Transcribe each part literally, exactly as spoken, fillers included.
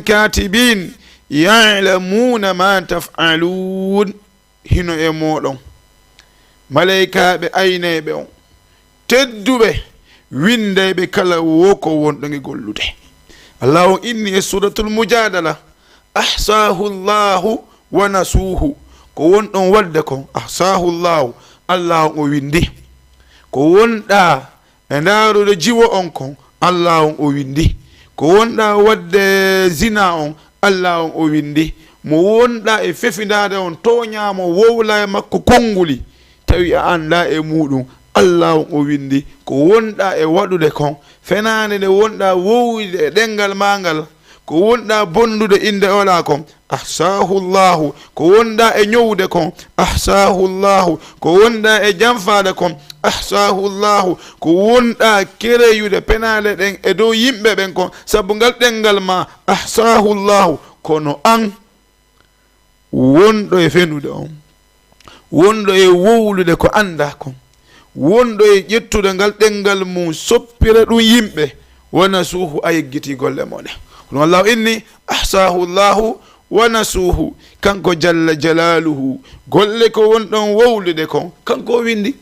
katibin ya'lamuna ma taf'alun. Hino e mooɗon maleykaaɓe aynayɓe on, tedduɓe, winndayɓe kala wo ko wonɗon e gollude. Allahu inni e Suratul Mujadala, "Ahsahu Allahu wa nasuhu." Ko wonɗon waɗde kon, ahsahu Allahu, Allahu on o winndi. Ko wonɗaa e ndaarude jiwo on kon, Allahu on o winndi. Ko wonɗaa waɗde zina on, Allahu on o winndi. Mo wonɗaa e fefindaade on, tooñaa mo, wowlaa e makko konnguli, tawi a anndaa e muuɗum, Allahu on o winndi. Ko wonɗaa e waɗude kon, fenaande nde wonɗaa wowlude e ɗemngal maa ngal, ko wonɗaa bonndude innde Alaa kon, ahsaahu Allahu. Ko wonɗaa e ñowude kon, ahsaahu Allahu. Ko wonɗaa e janfaade kon, ahsaahu Allahu. Ko wonɗaa kereyude penaale ɗen e dow yimɓe ɓen kon, sabu ngal ɗemngal maa, ahsaahu Allahu. Kono an, wonɗo e fenude on, wonɗo e wowlude ko anndaa kon, wonɗo e ƴettude ngal ɗemngal mum, soppira ɗum yimɓe, wa nasuhu, a yeggitii golle mon ɗen. Kono Allahu inni, ahsaahu Allahu wa nasuhu, kanko jalla jalaaluhu, golle ko wonɗon wowlude kon, kanko o winndi.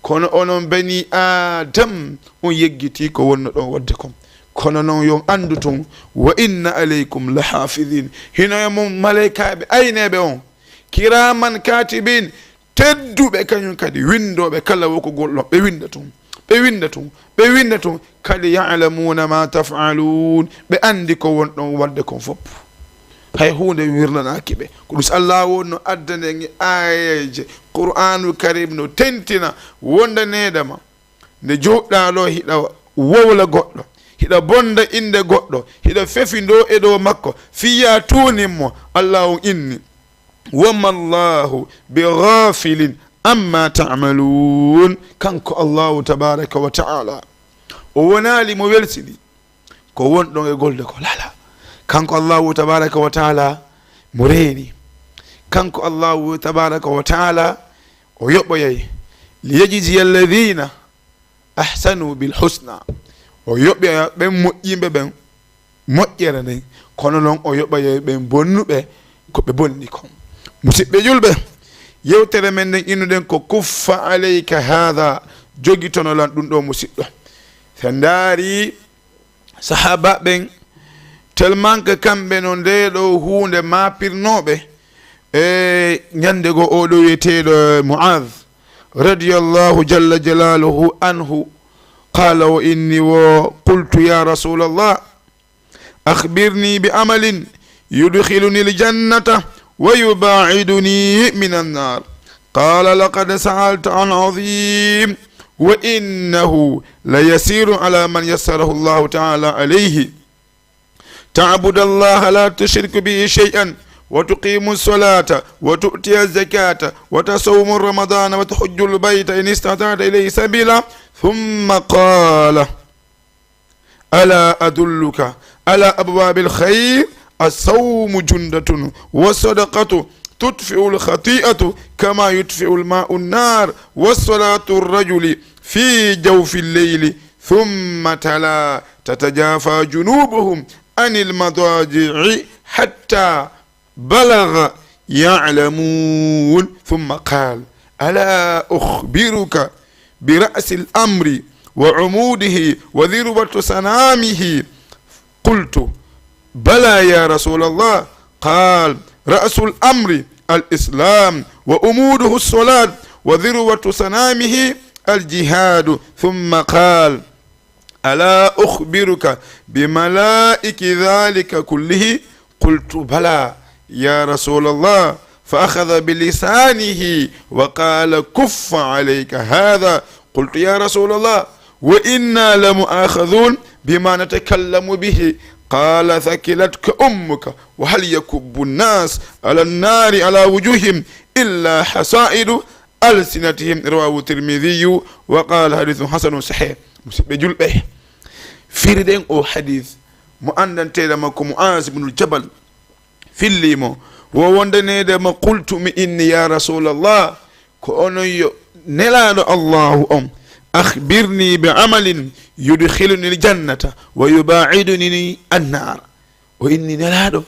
Kono onon banii Aadam, on yeggitii ko wonnoɗon waɗde kon. Kono non, yo on anndu tun, "Wa inna aleykum la haafidin." Hino e mon maleykaaɓe ayneeɓe on, kiraaman kaatibin, tedduɓe, kañum kadi winndooɓe kala wo ko gollon. Ɓe winnda tun, ɓe winnda tun, ɓe winnda tun. Kadi, "ya'lamuna ma taf'alun." Ɓe anndi ko wonɗon waɗde kon fof. Hay huunde wirlanaaki ɓe. Ko ɗum si Allah wonno addane en e aayeeje Qur'aanul Karim no tentina wondaneede ma. Nde jooɗɗaa ɗo, hiɗa wowla goɗɗo, hiɗa bonnda innde goɗɗo, hiɗa fefindoo e dow makko, fii yaa tuunin mo, Allah on inni, "Wa ma Allahu bi ghafilin amma ta'malun." Kanko Allahu tabaraka wa ta'ala, o wonaali mo welsiɗi ko wonɗon e gollude ko, laa, laa. Kanko Allahu tabaraka wa ta'ala mo reeni. Kanko Allahu tabaraka wa ta'ala o yoɓoyay. "Liyajziya alladhina ahsanu bil husna." O yoɓoya ɓen moƴƴiiɓe ɓen moƴƴere nden, kono non o yoɓoyay ɓen bonnuɓe ko ɓe bonni kon. Musidɓe julɓe, yewtere men nden innuɗen ko "Kuffa alayka hadha", jogitono lan ɗum ɗo, musidɗo. Sen ndaari, sahaaba ɓen, tellement que kamɓe no ndee ɗoo huunde maapirnooɓe, e ñande goo, oo ɗoo wiyeteeɗo Mu'aaz, radiyallahu jalla jalaaluhu anhu, qaala, o inni wo, "Qultu, ya Rasuulallah, akhbirni bi amalin yudkhiluni al-jannata wa yubaiduni min an-nar." Qala, "Laqad sa'alta an azim, wa innahu la yasirun ala man yassarahu Allahu ta'ala alayhi. Ta'budu Allaha la tushriku bihi shay'an, wa tuqimu as-salata, wa tu'tiya az-zakata, wa tasumu Ramadana, wa tahujju al-bayta in istata'ta ilayhi sabila." Thumma qala, "Ala adulluka ala abwabil khayr? As-sawmu junnatun, was-sadaqatu tutfi'ul khati'atu kama yutfi'ul ma'u an-nar, was-salatu ar-rajuli fi jawfil layli." Thumma tala, "Tatajafa junubuhum anil madaji'i hatta balagha ya'lamun." Thumma qal, "Ala ukhbiruka bi ra'sil amri wa umudihi wa dhirwatu sanamihi?" Qultu, "Bala ya Rasulallah." Qal, "Ra'sul amri al-islam, wa umuduhu as-salat, wa dhirwatu sanamihi al-jihadu." Thumma qal, "Ala ukhbiruka bi malaiki dhalika kullihi?" Qultu, "Bala ya Rasulallah." Fa akhadha bi lisanihi wa qala, "Kuffa alayka hadha." Qultu, "Ya Rasulallah, wa inna la mu'akhadhun bima natakallamu bihi." Qala, "Thakilatka ummuka, wa hal yakubbu an-nas ala an-nari ala wujuhihim illa hasaidu alsinatihim." Rawahu Tirmidhiyu wa qala, "Hadithun hasanun sahih." Musidɓe julɓe, firiɗen o hadith mo anndanteeɗo makko Mu'az ibnul Jabal filli mo, wo wondaneede mo, "Qultu, mi inni, ya Rasulallah, ko onon yo Nelaaɗo Allahu on, akhbirni bi amalin yudkhiluni al-jannata wa yubaiduni an-nar." O inni: Nelaaɗo,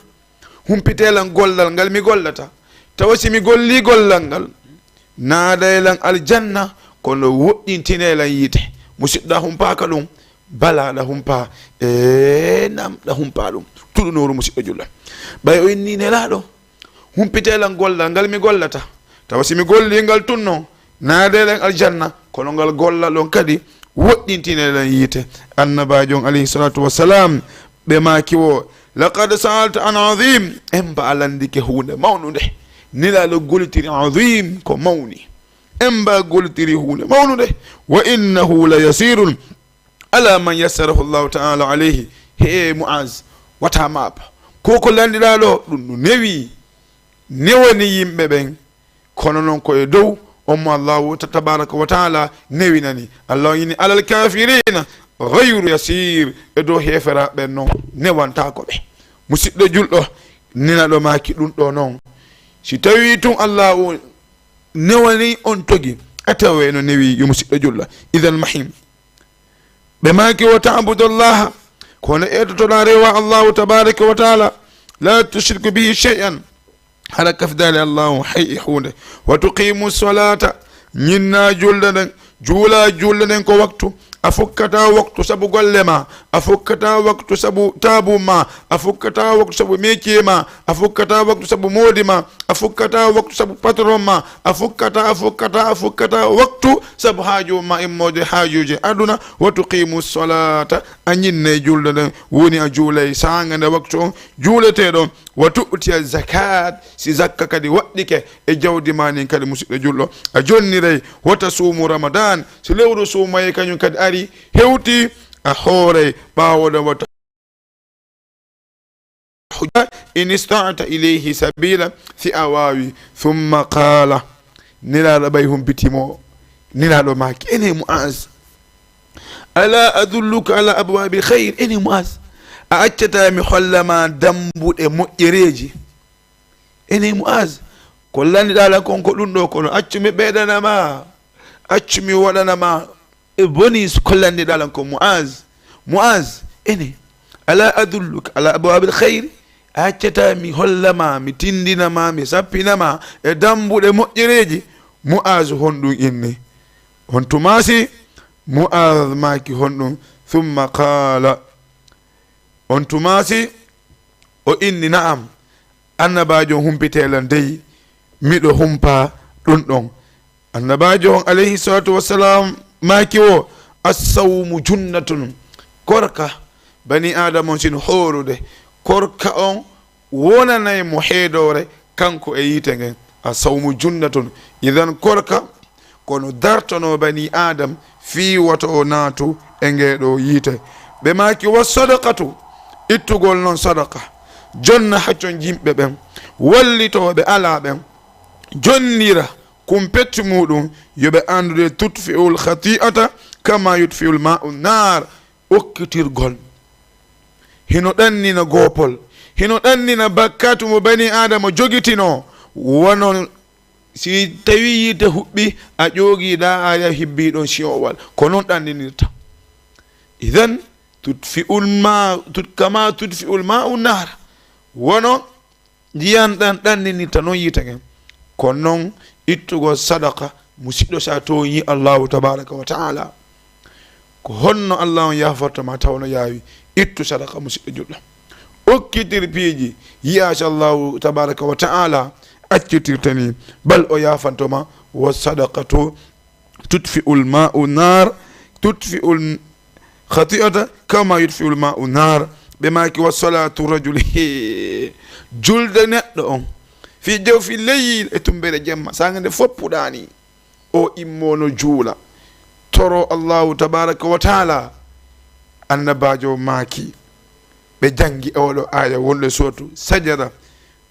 humpitee lan gollal ngal mi gollata, tawa si mi gollii gollal ngal, naaday lan aljanna, kono woɗɗintinee lan yiite. Musiɗɗo, a humpaaka ɗum, balaa ɗa humpaa, e nam ɗa humpaa ɗum. Tuɗunooru, musiɗɗo julɗo. Ɓay o inni: Nelaaɗo, humpitee lan gollal ngal mi gollata, tawa si mi gollii ngal tun non, naaday lan aljanna, kono ngal gollal on kadi woɗɗintinee lan yiite. Annabaajo on, alayhi salatu wassalam, ɓe maaki wo: Laqad sa'alta an azim, emba a lanndike huunde mawnunde. Nelaaɗo gollitiri azim ko mawni. Emba a gollitiri huunde mawnunde. Wa innahu la yasirun ala man yassarahu Allahu ta'ala alayhi. He Mu'az, wata maaba. Ko ko lanndiɗaa ɗo, ɗum no newi, newani yimɓe ɓen. Kono non ko e dow on mo Allahu ta-, tabaraka wa ta'ala newinani. Allah inni: Alal kafirina ghayru yasir. E dow heeferaaɓe ɓen non newantaako ɓe. Musiɗɗo julɗo, nelaaɗo maaki ɗum ɗo non. Si tawi tun Allahu newani on togi, a tawa no newi, yo musiɗɗo julɗo. Idan mahim. Ɓe maaki: Wa ta'budallaha, kono etotoɗaa rewa Allahu tabaraka wa ta'ala, la tushriku bihi shay'an, hara kafdaali Allahu hay e huunde. Wa tuqimu salata, ñinna julde nden, juula julde nden ko waktu. A fukkata waktu sabu golle ma, a fukkata waktu sabu taabu ma, a fukkata waktu sabu métier ma, a fukkata waktu sabu moodi ma, a fukkata waktu sabu patron ma, a fukkata, a fukkata, a fukkata waktu sabu haaju ma, immorde haajuuje aduna. Wa tuqimu salata, a ñinnay julde nden, woni a juulay saanga nde waktu on juuletee ɗon. Wa tu'tiya zakat, si zakka kadi waɗɗike e jawdi ma ndin kadi, musiɗɗo julɗo, a jonniray. Wa tasumu ramadan, si lewru suumayee kañum kadi ari hewti, a hooray ɓaawo ɗon. Wa hujja in ista'ta ilayhi sabila, si a waawi. Thumma qala, nelaaɗo ɓay humpiti mo, nelaaɗo maaki: Ene Mu'az, ala adulluka ala abwabil khayr? Ene Mu'az, a accata mi holla ma dambuɗe moƴƴereeji? Ene Mu'az, ko lanniɗaa lan kon ko ɗum ɗo, kono accu mi ɓeydana ma, accu mi waɗana ma e bonus ko lanniɗaa lan ko. Mu'az, Mu'az, ene, ala adulluka ala abwabil khayri? A accata mi holla ma, mi tindina ma, mi sappina ma e dambuɗe moƴƴereeji? Mu'az honɗum inni? On tumaasi Mu'az maaki honɗum? Thumma qala, on tumaasi o inni: Na'am, Annabaajo on, humpitee lan dey, miɗo humpaa ɗun ɗon. Annabaajo on, alayhi salatu wassalam, maaki wo: Assawmu junnatun. Korka, bani Aadama on sino hoorude, korka on wonanay mo heedoore, kanko e yiite ngen. Assawmu junnatun. Idan korka kono dartono bani Adam fii woto o naatu e ngee ɗoo yiite. Ɓe maaki: Wa sadaqatu, ittugol non sadaqa, jonna haccon yimɓe ɓen, wallitoo ɓe alaa ɓen, jonnira kumpettu muuɗum, yo ɓe anndude, tutfi'ul khati'ata kama yutfi'ul ma'u nar, okkitirgol hino ɗannina goopol, hino ɗannina bakkaatu mo bani Aadama jogitinoo, wano si tawii yiite huɓɓi, a ƴoogiiɗaa, a yahi hibbii ɗon siyoowal. Ko non ɗanninirta. Idan, tutfi'ul ma, tut-, kama tutfi'ul ma'u nahra. Wano ndiyan ɗan ɗanninirta non yiite ngen. Ko non ittugol sadaqa, musiɗɗo, si a tooñii Allaahu tabaaraka wa ta'aala. Ko honno Allah on yaaforta ma tawa no yaawi? Ittu sadaqa, musiɗɗo julɗo. Okkitir piiji, yi'aa si Allahu tabaraka wa ta'ala accitirta ni, bal o yaafanto ma. Wa sadaqatu tutfi'ul ma'u nar, tutfi'ul khati'ata kama yutfi'ul ma'u nar. Ɓe maaki: Wa salatu rajul, he, julde neɗɗo on, fi jawfi leyl, e tumbere jemma, saanga nde foppuɗaa ni. O immoo no juula, toroo Allahu tabaraka wa ta'ala. Annabaajo maaki, ɓe janngi oɗo aaya wonɗo suratu Sajada,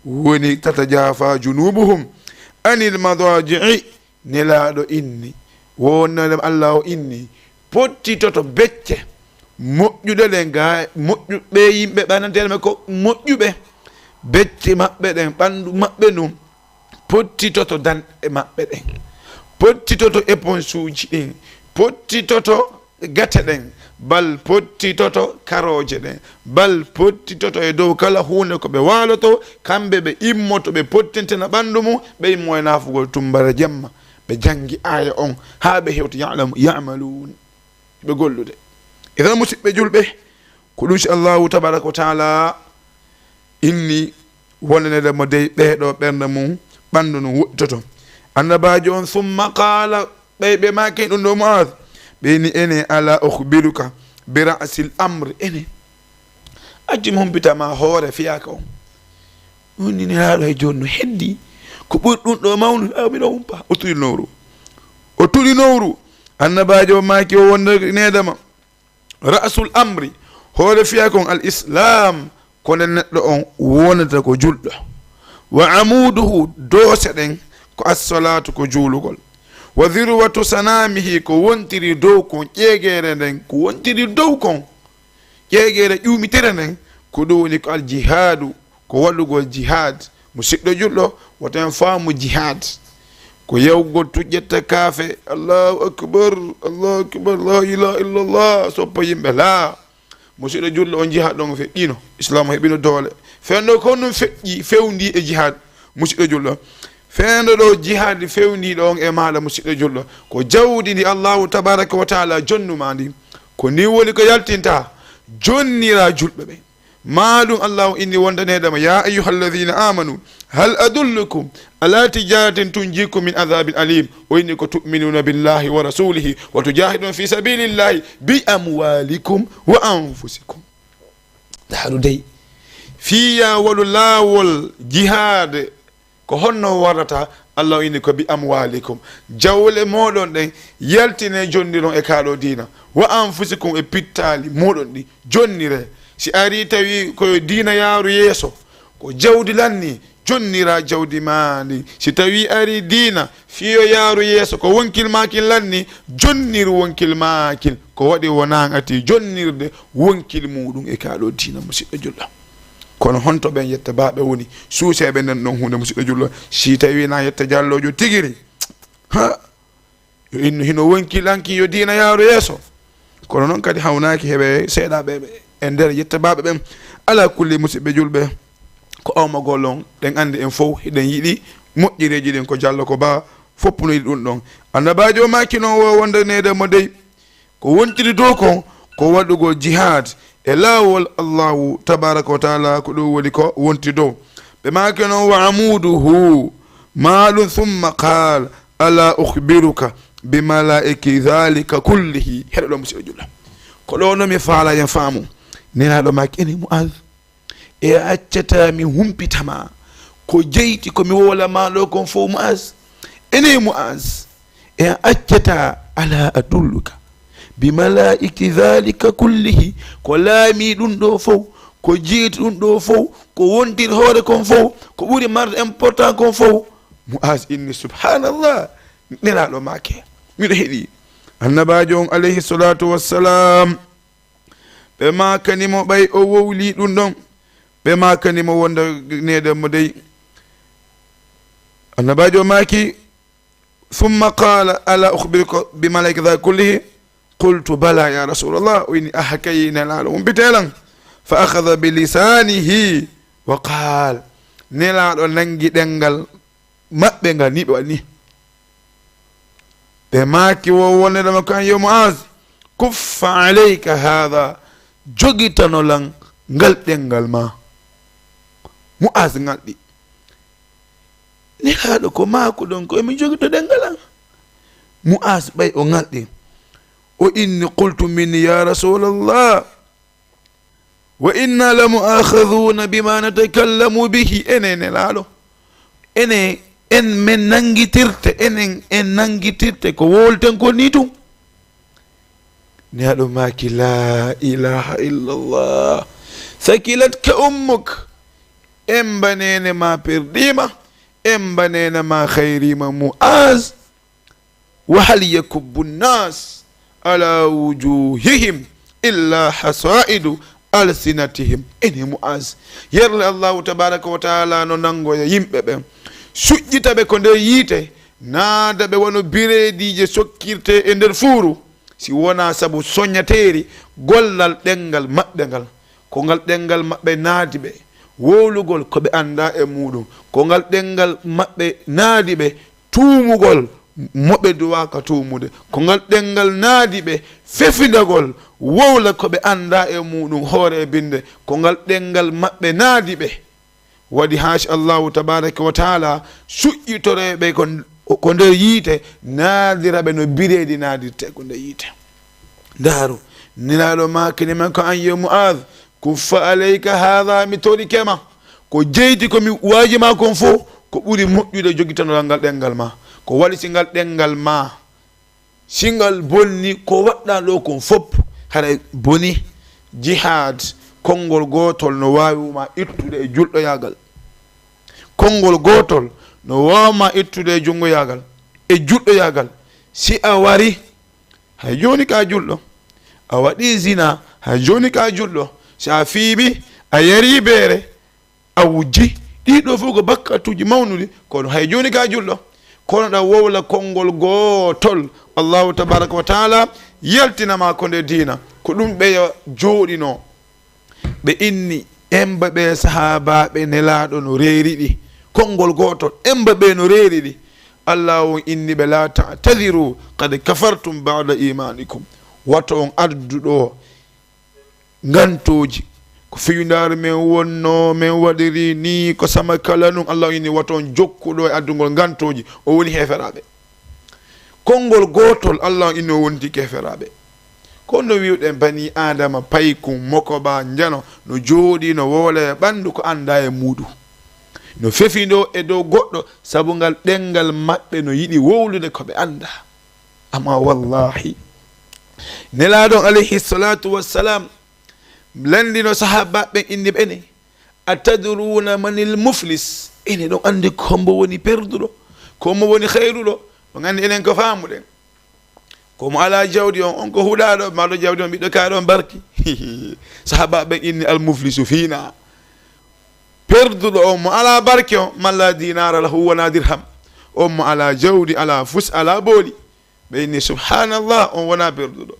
woni: "Tatajafa junubuhum anil madaji'i." Nelaaɗo inni, wonnde Allah o inni, pottitoto becce moƴƴuɗe ɗen, ga moƴƴuɓe, yimɓe ɓananteeɓe ko moƴƴuɓe, becce maɓɓe ɗen, ɓanndu maɓɓe ndun, pottitoto danɗe maɓɓe ɗen, pottitoto éponge uji ɗin, pottitoto gate ɗen, bal pottitoto karooje ɗen, bal pottitoto e dow kala huunde ko ɓe waaloto, kamɓe ɓe immoto, ɓe pottintena ɓanndu mum, ɓe immo e naafugol tummbara jemma, ɓe janngi aaya on haa ɓe hewti ya'lamu, ya'maluun, ɓe gollude. Idan, musiɓɓe julɓe, ko ɗum si Allahu tabaraka wa taala inni wonanede mo dey ɓeeɗo ɓernde mum ɓanndu no woɗɗitoto. Annabaajo on, summa qaala, ɓay ɓe maaki ɗum ɗo Mu'aaz, ɓe ni ene, ala ukhbiruka bi ra'sil amri, ene. Accu mi humpita ma hoore fiyaaka on. Ɗum ni nelaaɗo e jooni no heddi. Ko ɓuri ɗum ɗo mawnude, a miɗo humpa. O tuɗi nowru. O tuɗi nowru. Annabaajo on maaki o wonde needama. Ra'sul amri, hoore fiyaaka on al islam, ko nden neɗɗo on wonata ko julɗo. Wa amuduhu, doose ɗen, ko assalaatu, ko juulugol. Wa zirwatu sanamihi, ko wontiri dow kon, ƴeegeere nden, ko wontiri dow kon, ƴeegeere ƴuumitere nden, ko ɗum woni ko al jihaadu, ko waɗugol jihaad. Musiɗɗo julɗo, woto en faamu jihaad. Ko yawgol tu ƴetta kaafe, Allahu akbar, Allahu akbar, la ilaha illallah, soppo yimɓe, laa. Musiɗɗo julɗo, on jihaad ɗon feƴƴino, Islaam heɓino doole. Fenndo ko ɗum feƴƴi, fewndi e jihaad, musiɗɗo julɗo. Fenndo ɗo jihaad fewndi ɗon e maaɗa, musiɗɗo julɗo. Ko jawdi ndi Allahu tabaraka wa taala jonnu ma ndi. Ko ni woni ko yaltinta, jonnira julɓe ɓen. Maa ɗum Allahu inni wondaneɗama, ya ayyuhalladhina amanu, hal adullukum ala tijaratin tunjikum min adhabin alim. O inni ko tu'minuna billahi wa rasulihi wa tujahiduna fi sabilillahi bi amwalikum wa anfusikum. Ndaru dey, fii ya waɗu laawol jihaade, ko honno warata? Allah o inni ko bi amwalikum, jawle moɗon ɗen, yaltine jonniron e kaɗo diina, wa anfusikum, e pittali moɗon ɗi, jonnire. Si ari tawi ko diina yaaru yeeso, ko jawdi lanni, jonnira jawdi ma ndi. Si tawi ari diina, fiyo yaaru yeeso, ko wonkil makin lanni, jonnir wonkil makin. Ko waɗi wonangati jonnirde wonkil muɗum e kaɗo diina, musiɗɗo julɗo. Kono honto ɓen yetta baɓe woni suuseɓe nden ɗon hunde, musiɗɗo julɗo? Si tawi na yetta jallojo tigiri, ha, yo innu hino wonki lanki yo diina yaaru yeeso. Kono noon kadi hawnaaki heɓe seeɗaɓe e nder yetta baɓe ɓen. Ala kulli, musiɓɓe julɓe, ko awmagol on, ɗen andi en fof, hiɗen yiɗi moƴƴereeji ɗin ko jallo ko ba foppuno yiɗi ɗum ɗon. Annabaajo o maaki noon wo wonde neede mo dey. Ko wontiri dow kon, ko waɗugol jihaad e laawol Allahu tabaraka wa taala, ko ɗum woni ko wontiri dow. Ɓe maaki noon, wa amuduhu, maa ɗum, summa qaal, ala ukhbiruka bi malaiki dhalika kullihi. Heɗo ɗo, musiɗɗo julɗo. Ko ɗo no mi faala yen faamu. Nelaaɗo maaki, ene Mu'az, e a accata mi humpita ma ko jeyti ko mi wowla ma ɗo kon fof, Mu'az? Ene Mu'az, e a accata, ala adulluka bi malaiki dhalika kullihi, ko laami ɗum ɗo fof, ko jeyti ɗum ɗo fof, ko wontiri hoore kon fof, ko ɓuri marde important kon fof? Mu'az inni, subhanallah, nelaaɗo maake, miɗo heɗi. Annabaajo on, alayhi salatu wassalam, ɓe maakani mo ɓay o wowli ɗum ɗon. Ɓe maakani mo wonde neede mo dey. Annabaajo maaki, summa qaala, ala ukhbiruka bi malaika dha kullihi? Qultu, bala ya rasulallah. O inni, aha kay, nelaaɗo, humpite lan. Fa akhadha bi lisanihi wa qaal. Nelaaɗo nangi ɗemngal maɓɓe ngal ni ɓe waɗi ni. Ɓe maaki wo wonedema kan, yo Mu'az, kuffa alayka hadha, jogitano lan ngal ɗemngal ma. Mu'az ŋalɗi. Nelaaɗo ko maakuɗon ko emi jogito ɗemngal an. Mu'az ɓay o ŋalɗi. O inni, qultu min, ya rasulallah, wa inna la mu'akhadhuna bima natakallamu bihi. Enen nelaaɗo, enen en men nangitirte, enen en nangitirte ko wowlten ko ni tun. Nelaaɗo maaki, la ilaha illallah, thakilatka ummuk. En mbanene ma perdima, en mbanene ma khayrima, Mu'az. Wa hal yakubbu nnas ala wujuhihim illa hasaidu alsinatihim. Ene Mu'az, yerle Allahu tabaraka wa taala no nangoya yimɓe ɓen, suƴƴita ɓe ko nder yiite, naada ɓe wano bireediije sokkirte e nder fuuru. si wonaa sabu soññateeri gollal ɗemngal maɓɓe ngal. Ko ngal ɗemngal maɓɓe naadi ɓe wowlugol ko ɓe anndaa e muuɗum. Ko ngal ɗemngal maɓɓe naadi ɓe tuumugol mo ɓe duwaaka tuumude. Ko ngal ɗemngal naadi ɓe fefindagol wowla ko ɓe anndaa e muuɗum hoore e binnde. Ko ngal ɗemngal maɓɓe naadi ɓe. Waɗi haasi Allahu tabaaraka wa taala suƴƴitoree ɓe ko, ko nder yiite, naadira ɓe no bireedi naadirtee ko nder yiite. Ndaaru, Nelaaɗo maaki ne men ko an yo Mu'aaz, kuffa alayka haadha, mi torike ma. Ko jeyti ko mi waaji ma kon fof, ko ɓuri moƴƴude jogitanol ngal ɗemngal ma. Ko waɗi si ngal ɗemngal ma, si ngal bonni, ko waɗɗaa ɗo kon fof, haray boni. Jihaad, konngol gootol no waawi ma ittude e julɗoyaagal. Konngol gootol no waawi ma ittude e junngoyaagal, e julɗoyaagal. Si a wari, hay jooni ka julɗo. A waɗi zina, hay jooni ka julɗo. Si a fiimi, a yari beere, a wujji, ɗii ɗoo fof ko bakkatuuji mawnuɗi, kono hay jooni ka julɗo. Kono ɗa wowla konngol gootol, Allahu tabaaraka wa taala yaltina ma ko nde diina. Ko ɗum ɓeya jooɗinoo. Ɓe inni emba ɓe sahaabaaɓe Nelaaɗo no reeri ɗi. Konngol gootol, emba ɓe no reeri ɗi. Allah on inni ɓe, "La ta'tadiru, qad kafartum ba'da imanikum." Wato on addu ɗo ngantooji. Ko fiyundaare men wonno, men waɗiri ni, ko sama kala nun. Allah on inni wato on jokku ɗo e addugol ngantooji. O woni heeferaaɓe. Konngol gootol, Allah on inni o wonti keferaaɓe. Ko no wi'uɗen bani Aadama, paykun, mokoba, njano, no jooɗii, no wowla e ɓanndu ko anndaa e muuɗum. No fefindoo e dow goɗɗo, sabu ngal ɗemngal maɓɓe no yiɗi wowlude ko ɓe anndaa. Amma wallahi, Nelaaɗo on alayhi salatu wassalam, lanndino sahaabaaɓe ɓen inni ɓe ni, "Atadruuna manil muflis?" Ene ɗon anndi ko hombo woni perduɗo, ko hombo woni hayruɗo? On anndi enen ko faamuɗen. Ko mo alaa jawdi on, on ko huɗaaɗo, maa ɗo jawdi on ɓiɗɗo kaaɗo on barki. Sahaabaaɓe ɓen inni al muflisu fiina. Perduɗo on mo alaa barki on, man laa dinaara lahu wa laa dirham. On mo alaa jawdi, alaa fus, alaa booli. Ɓe inni, "Subhanallah, on wonaa perduɗo."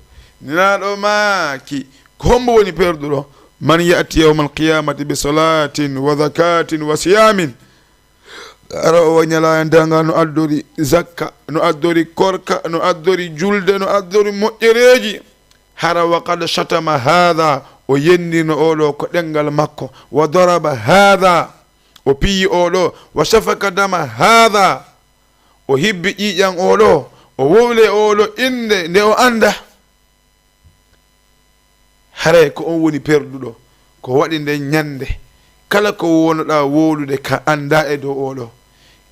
Nelaaɗo maaki, "Ko hombo woni perduɗo? Man ya'ti yawmal qiyamati bi salatin wa zakatin wa siyamin." Hara o wañi ñalaande darngal no addori zakka, no addori korka, no addori julde, no addori moƴƴereeji. Hara wa qad shatama haadha, o yennino oɗo ko ɗemngal makko. Wa daraba haadha, o piyi oɗo. Wa safaka dama haadha, o hibbi ƴiiƴan oɗo, o wowle oɗo innde nde o annda. Haray ko on woni perduɗo, ko waɗi nden ñande, kala ko wonoɗaa wowlude ka annda e dow oɗo.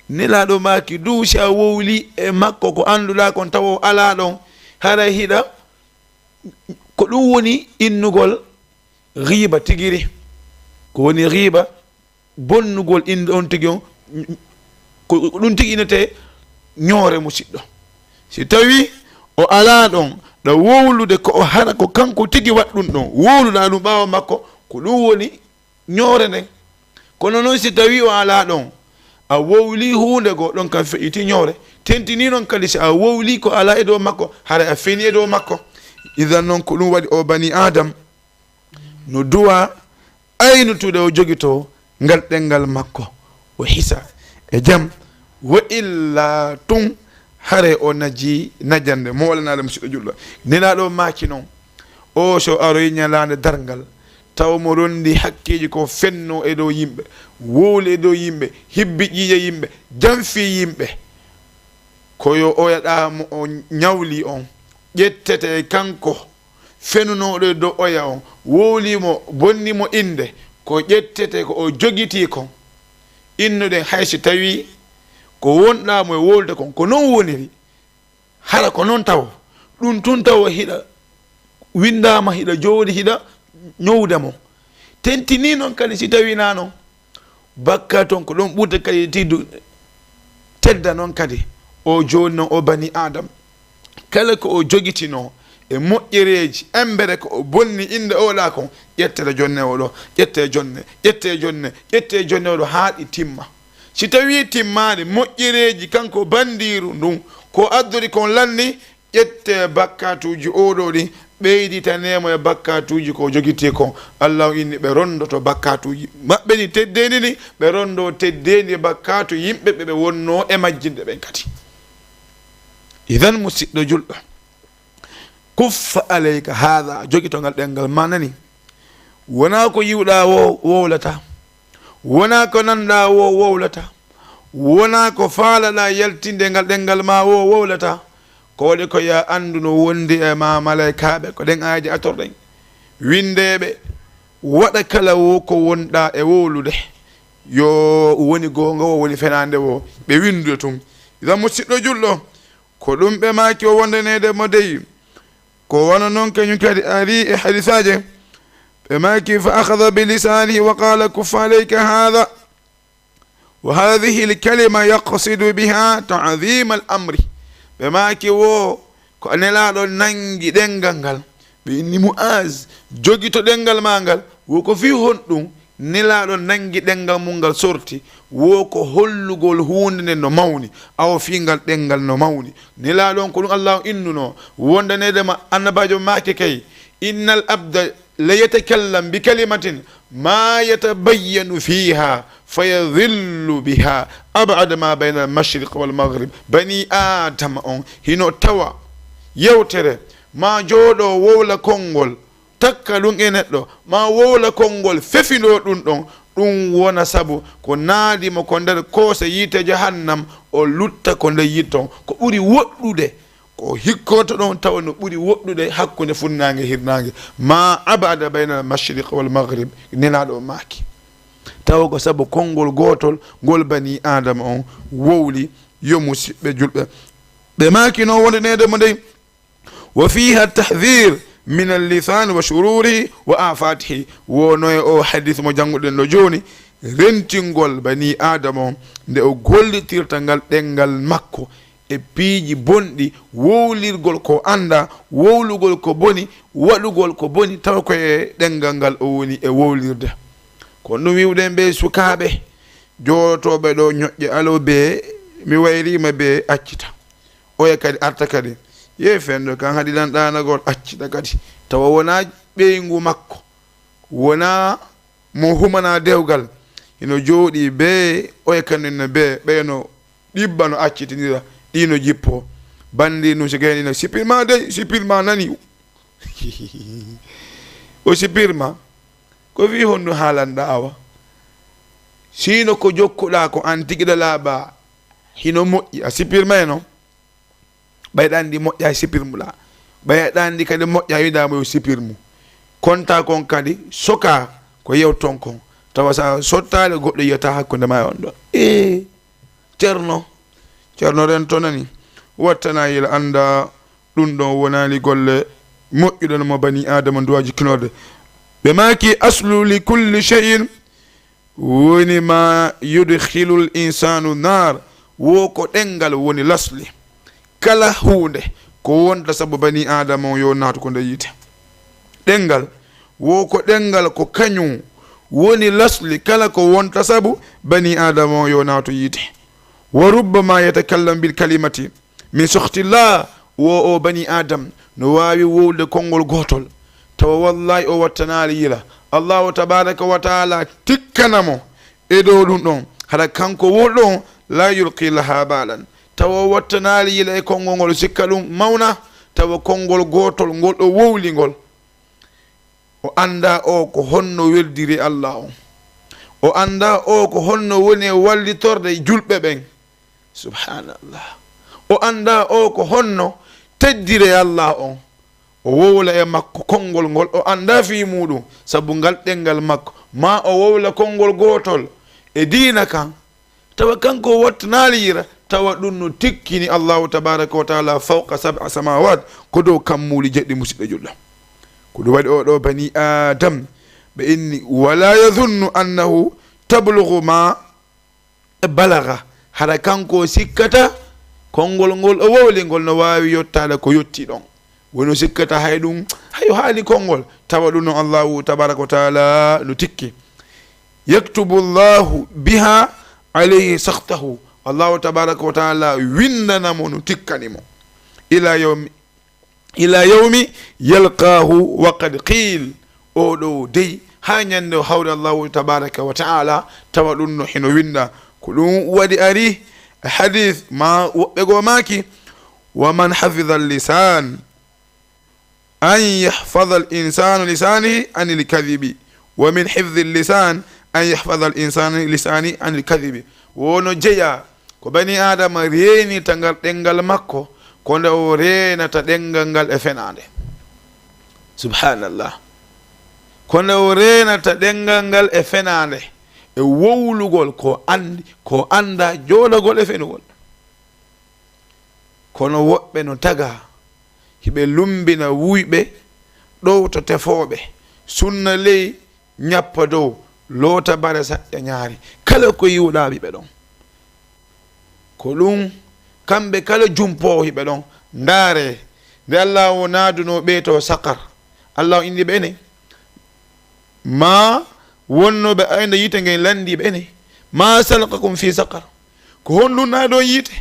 Nelaaɗo maaki duu, si a wowli e makko ko annduɗaa kon tawa o alaa ɗon, haray hiɗa, ko ɗum woni innugol ghiiba tigiri. Ko woni ghiiba, bonnugol innde on tigi on, ko ɗum tigi innetee ñoore musiɗɗo. Si tawi o alaa ɗon, ɗa wowlude ko o hara ko kanko tigi waɗi ɗum ɗon, wowluɗaa ɗum ɓaawo makko, ko ɗum woni ñoore nden. Kono non si tawi o alaa ɗon, a wowli huunde goo, ɗon kam feƴƴiti ñoore. Tentini non kadi si a wowli ko alaa e dow makko, haray a feni e dow makko. Idan non ko ɗum waɗi o bani Adam no duwa aynutude o jogitoo ngal ɗemngal makko, o hisa e jam, wa illa tun hare o naji najande mo walanaa ɗum musiɗɗo julɗo. Nelaaɗo maaki non, o so aroyi ñalaande darngal, taw mo rondi hakkeeji ko fenno e dow yimɓe, wowli e dow yimɓe, hibbi ƴiiƴe yimɓe, janfi yimɓe, ko yo oya ɗa mo o ñawli on ƴettete kanko fenunooɗo e dow oya on, wowlii mo, bonni mo innde, ko ƴettete ko o jogitii kon. Innuɗen hay si tawii ko wonɗaa mo e wowlude kon, ko non woniri. Hara ko non tawo. Ɗum tun tawo hiɗa winndaama, hiɗa jooɗi, hiɗa ñowda mo. Tentinii non kadi si tawii naa non. Bakka ton ko ɗon ɓurta kadi teddu-, tedda non kadi. O jooni non o bani Adam. Kala ko o jogitinoo e moƴƴereeji, embere ko o bonni innde oɗa kon, ƴettete jonne oɗo, ƴette jonne, ƴette jonne, ƴette jonne oɗo haa ɗi timma. Si tawii timmaani, moƴƴereeji kanko banndiiru ndun, ko addori kon lanni, ƴettee bakkaatuuji oɗo ɗi, ɓeyditanee mo e bakkaatuuji ko jogiti ko. Allahu inni ɓe rondoto bakkaatuuji maɓɓe ɗi teddeendi ɗi, ɓe rondo teddeendi bakkaatu yimɓe ɓe ɓe wonnoo e majjinde ɓen kadi. Idan, musiɗɗo julɗo, kuffa alayka haada, jogito ngal ɗemngal ma nani. Wonaa ko yi'uɗaa woo wowlata, wonaa ko nanɗaa woo wowlata, wonaa ko faalaɗaa yaltinde ngal ɗemngal ma woo wowlata. Ko waɗi ko ya anndu no wondi e ma malaykaaɓe, ko ɗen aaje atorɗen. Winndeeɓe, waɗa kala woo ko wonɗaa e wowlude, yo woni goonga woo, woni fenaande woo, ɓe winndude tun. Idan, musiɗɗo julɗo, ko ɗum ɓe maaki o wondaneede mo dey. Ko wano non kañum kadi ari e hadisaaje. Ɓe maaki, fa akhadha bi lisanihi wa qala, kuffa alayka hadha. Wa hadhihi al-kalima yaqsidu biha ta'zim al-amri. Ɓe maaki wo ko Nelaaɗo nangi ɗemngal ngal. Ɓe inni Mu'az, jogito ɗemngal ma ngal. Wo ko fii honɗum Nelaaɗo nangi ɗemngal mum ngal sorti? Wo ko hollugol huunde nden no mawni, awa fii ngal ɗemngal no mawni. Nelaaɗo on ko ɗum Allaahu innuno wondaneede ma, annabaajo maaki kay, innal abda la yatakallam bi kalimatin ma yatabayyanu fiha fa yadhillu biha ab'ada ma bayna al-mashriq wal maghrib. Bani Aadama on hino tawa yewtere, ma jooɗo wowla konngol, takka ɗum e neɗɗo, ma wowla konngol fefindoo ɗum ɗon, ɗum wona sabu ko naadi mo ko nder koosa yiite jahannam, o lutta ko nder yiite ton. Ko ɓuri woɗɗude, ko hikkoto ɗon tawa no ɓuri woɗɗude hakkunde funnaange e hirnaange, ma ab'ada bayna al-mashriq wal maghrib, Nelaaɗo o maaki. Tawa ko sabu konngol gootol ngol bani Aadama on wowli, yo musiɓɓe julɓe. Ɓe maaki no wondaneede mo dey, wa fiha tahdhir min al-lisan wa shururihi wa afatihi. Wono e o hadis mo jannguɗen ɗo jooni, rentingol bani Aadama on nde o gollitirta ngal ɗemngal makko e piiji bonɗi, wowlirgol ko anndaa, wowlugol ko boni, waɗugol ko boni, tawa ko e ɗemngal ngal o woni e wowlirde. Ko ɗum wi'uɗen ɓe sukaaɓe jooɗotooɓe ɗo ñoƴƴe, alo bee, mi wayriima bee, accita. Oya kadi arta kadi. Yee fenndo kan haɗi lan ɗaanagol, accita kadi. Tawa wonaa ɓeyngu makko, wonaa mo humanaa dewgal. Hino jooɗii bee, oya kadi no bee, ɓeya no ɗibba no accitinira, ɗi no jippoo. Banndi nun si gayni no sipirma dey, sipirma nani. O sipirma. Ko fii honɗum haalanɗaa awa? Siino ko jokkuɗaa ko an tigi ɗa laaɓaa, hino moƴƴi, a sipirma e non. Ɓay ɗa anndi moƴƴa e sipirmuɗaa. Ɓay ɗa anndi kadi moƴƴa wiɗaa mo yo sipirmu. Kontaa kon kadi sokaa ko yewton kon. Tawa sa sottaali goɗɗo yiyata hakkunde ma e on ɗo. Ee, Ceerno, Ceerno Rento nani. Wattanaa yila annda ɗum ɗon wonaali golle moƴƴuɗe no mo bani Aadama nduwaa jikkinorde. Ɓe maaki, aslu li kulli shay'in woni ma yudkhilul insanu naar, wo ko ɗemngal woni lasli kala huunde ko wonta sabu bani Aadama on yo naatu ko nder yiite. Ɗemngal, wo ko ɗemngal ko kañum woni lasli kala ko wonta sabu bani Aadama on yo naatu yiite. Wa rubbama yatakallam bil kalimati min sukhtillah, wo o bani Adam no waawi wowlude konngol gootol, tawa wallaahi o wattanaali yila. Allahu tabaaraka wa taala tikkana mo e dow ɗum ɗon, hara kanko wowluɗo on, la yulqi laha balan, tawa o wattanaali yila e konngol ngol, sikka ɗum mawna, tawa konngol gootol ngol o wowli ngol. O anndaa o ko honno weldiri Allah on. O anndaa o ko honno woni e wallitorde julɓe ɓen. Subhanallah. O anndaa o ko honno teddiri Allah on. O wowla e makko konngol ngol o anndaa fii muuɗum, sabu ngal ɗemngal makko. Maa o wowla konngol gootol e diina kan, tawa kanko o wattanaali yila, tawa ɗum no tikkini Allahu tabaaraka wa taala fawqa sab'a samawat, ko dow kammuuli jeɗɗi, musiɗɗo julɗo. Ko ɗum waɗi o ɗo bani Adam, ɓe inni, wala yadhunnu annahu tablughu ma balagha, hara kanko o sikkata konngol ngol o wowli ngol no waawi yottaade ko yotti ɗon. Woni o sikkata hay ɗum, hay o haali konngol, tawa ɗum no Allahu tabaaraka wa taala no tikki. Yaktubu Allahu biha alayhi sakhtahu. Allahu tabaaraka wa taala winndana mo no tikkani mo. Ila yawmi, ila yawmi yalqahu wa qad qil. Oɗo dey, ha ñande o hawri Allahu tabaraka wa ta'ala, tawa ɗum no hino winda. Ko ɗum waɗi ari e hadith ma woɓɓe goo maaki, wa man hafidha al-lisan an yahfadha al-insanu lisanihi anil kadhibi, wa min hifdhi al-lisan an yahfadha al-insanu lisani anil kadhibi. Wono jeya ko bani Adama reenita ngal ɗenngal makko, ko nde o reenata ɗenngal ngal e fenaande. Subhanallah. Ko nde o reenata ɗenngal ngal e fenaande, e wowlugol ko anndi, ko annda, jooɗagol e fenugol. Kono woɓɓe no taga, hiɓe lumbina wuyɓe, ɗowto tefooɓe, sunna ley, ñappa dow, loota bare saƴƴa ñaari. Kala ko yiwɗaa ɓiɓe ɗon. Ko ɗum, kamɓe kala jumpoowo hiɓe ɗon. Ndaare, nde Allah o naadunoo ɓe to saqar, Allah o inni ɓe ene, ma wonnooɓe aynde yiite ngen lanndii ɓe ene, ma salakakum fi saqar? Ko honɗum naadon yiite?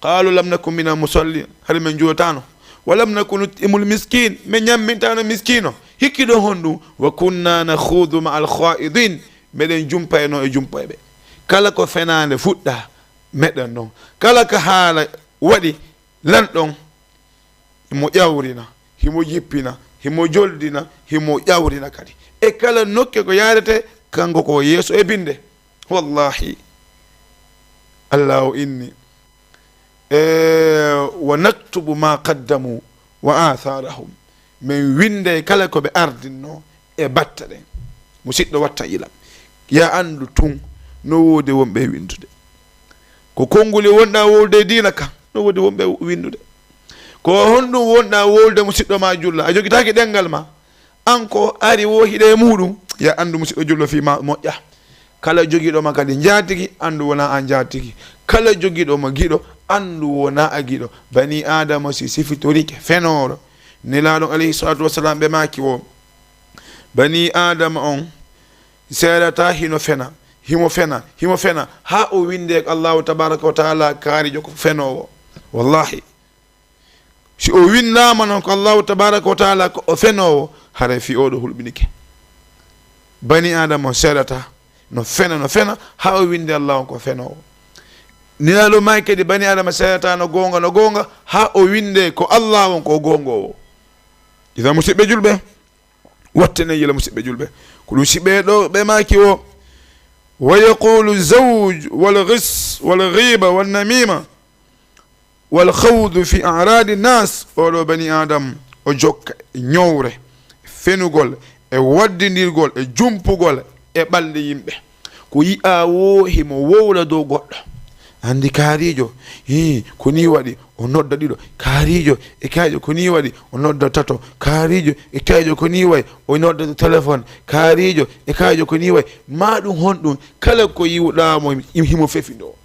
Qalu lam naku min al musallin, hari min juulataano. Wa lam naku nut'imul miskin, min ñammintaano miskiino. Hikki ɗon honɗum? Wa kunna nakhudu ma al khaidin, meɗen jumpayno e jumpoyɓe. Kala ko fenaande fuɗɗa, meɗen ɗon. Kala ko haala waɗi, lan ɗon. Himo ƴawrina, himo jippina, himo joldina, himo ƴawrina kadi. E kala nokke ko yaadete, kanko ko yeeso e binde. Wallahi, Allah o inni, e, wa naktubu ma qaddamu wa atharahum. Min winday kala ko ɓe ardinno e batta ɗen. Musiɗɗo watta yila. Ya anndu tun no woodi wonɓe e winndude. Ko konnguli wonɗa wowlude e diina ka, no woodi wonɓe winndude. Ko honɗum wonɗa wowlude musiɗɗo ma jullo? A jogitaaki ɗenngal ma. An ko ari wo hiɗe e muɗum, ya anndu musiɗɗo jullo fii ma moƴƴa. Kala jogiiɗo ma kadi njaatigi, anndu wona an njaatigi. Kala jogiiɗo ma giɗo, anndu wona a giɗo. Bani Aadama si sifitorike fenooro, Nelaaɗo alayhi salatu wassalam ɓe maaki wo, bani Aadama on seerata hino fena, himo fena, himo fena, haa o winde ko Allahu tabaraka wa taala kaarijo ko fenoowo. Wallahi, si o windaama non ko Allahu tabaraka wa taala ko o fenoowo, haray fii oɗo hulɓinike. Bani Aadama on seerata, no fena, no fena, haa o winde Allah on ko fenoowo. Nelaaɗo maaki kadi bani Aadama seerata no goonga, no goonga, haa o winde ko Allah on ko goongoowo. Idan musiɓɓe julɓe, wattene yila musiɓɓe julɓe. Ko ɗum siɓe ɗo ɓe maaki o, wa yaqulu zawj wal ghis wal ghiba wan namima wal khawdu fi a'radi nas. Oɗo bani Adam o jokka e ñowre, fenugol, e waddindirgol, e jumpugol e ɓalli yimɓe. Ko yi'a wo himo wowla dow goɗɗo. Anndi kaariijo, hii, ko nii waɗi, o nodda ɗiɗo. Kaariijo e kayjo, ko nii waɗi, o nodda tato. Kaariijo e kayjo, ko nii waɗi, o nodda téléphone. Kaariijo e kayjo, ko nii waɗi. Maa ɗum honɗum, kala ko yi'uɗaa mo, himo fefindoo.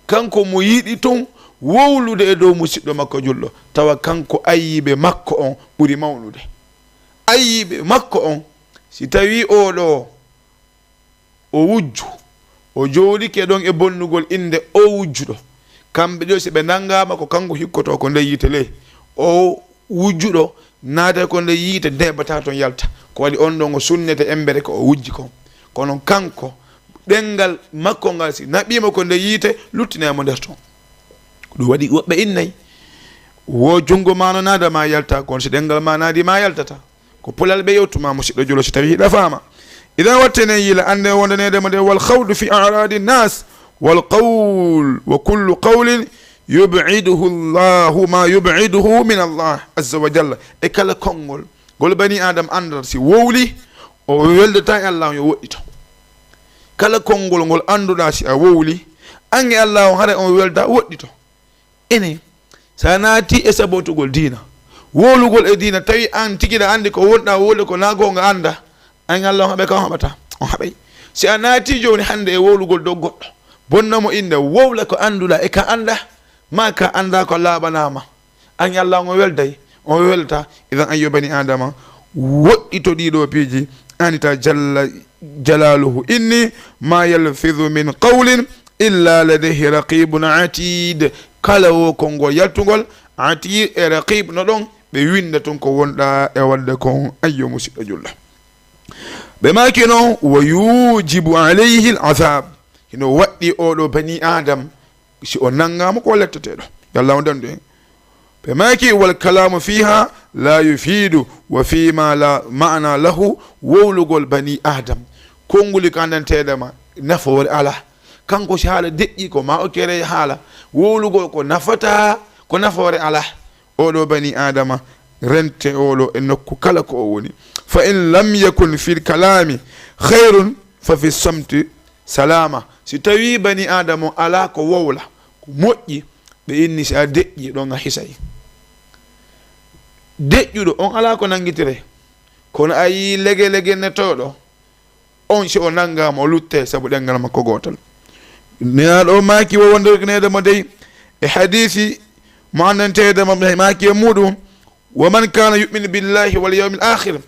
Kanko mo yiɗi tun wowlude e dow musiɗɗo makko julɗo, tawa kanko ayyibe makko on ɓuri mawnude. Ayyibe makko on, si tawii oɗo o wujju, o jooɗike ɗon e bonnugol innde o wujjuɗo. Kamɓe ɗiɗo, si ɓe nanngaama, ko kanko hikkotoo ko nder yiite ley. O wujjuɗo naata ko nder yiite, neeɓataa ton yalta. Ko waɗi on ɗon o sunnete embere ko o wujji kon. Kono kanko, ɗenngal makko ngal, si naɓiima ko nder yiite, luttinay mo nder ton. Ko ɗum waɗi woɓɓe innay, wo junngo maa no naada ma yalta, kono si ɗenngal maa naadi ma yaltata. Ko pulal ɓe yewtuma, musiɗɗo julo, si tawi hiɗa faama. Idan wattene yila, annde wondaneede mo nde, wal khawdu fi a'radi nas, wal qawl, wa kullu qawlin yub'iduhu Allahu, ma yub'iduhu min Allah azza wa jalla. E kala konngol ngol bani Adam anndata, si wowli, o weldata e Allah, yo woɗɗito. Kala konngol ngol annduɗaa, si a wowli, an e Allah on, haray on welda, woɗɗito. Ene, so a naati e sabotugol diina, wowlugol e diina, tawi an tigi ɗa anndi ko wonɗa wowlude ko na goonga annda, an Allah on haɓe ka on haɓata, on haɓay. Si a naati jooni hannde e wowlugol dow goɗɗo, bonna mo innde, wowla ko annduɗa e ka annda, ma ka annda ko laaɓanaama, an Allah on welday, on welta. Idan ayyo bani Adama, woɗɗito ɗiɗo piiji, anita jalla jalaluhu inni, ma yalfidu min qawlin illa ladayhi raqibun atid. Kala wo konngol yaltungol, atid e raqib no ɗon, ɓe winnda tun ko wonɗa e waɗde kon, ayyo musiɗɗo julɗo. Ɓe maaki noon, wa yujibu alayhi al adhab, hino waɗɗi oɗo bani adam, si o nanngaama ko letteteeɗo. Yo Allah on dandu en. Ɓe maaki, wal kalamu fiha la yufidu wa fima la ma'na lahu, wowlugol bani adam, konnguli ko anndanteeɗe ma, nafoore alaa. Kanko si haala deƴƴi ko ma o kere haala, wowlugol ko nafata, ko nafoore alaa. Oɗo bani adama, rente oɗo e nokku kala ko o woni. Fa in lam yakun fil kalami khayrun fa fi samti salama. Si tawi bani adama o alaa ko wowla, ko moƴƴi, ɓe inni si a deƴƴi ɗon a hisay. Deƴƴuɗo on alaa ko nanngitire, kono a yii lege lege netooɗo, on si o nanngaama o lutte sabu ɗenngal makko gootal. Nelaaɗo o maaki wo wonde neede mo dey e hadiisi mo anndanteede mo maaki e muuɗum, wa man kana yuminu billahi wal yawmil akhir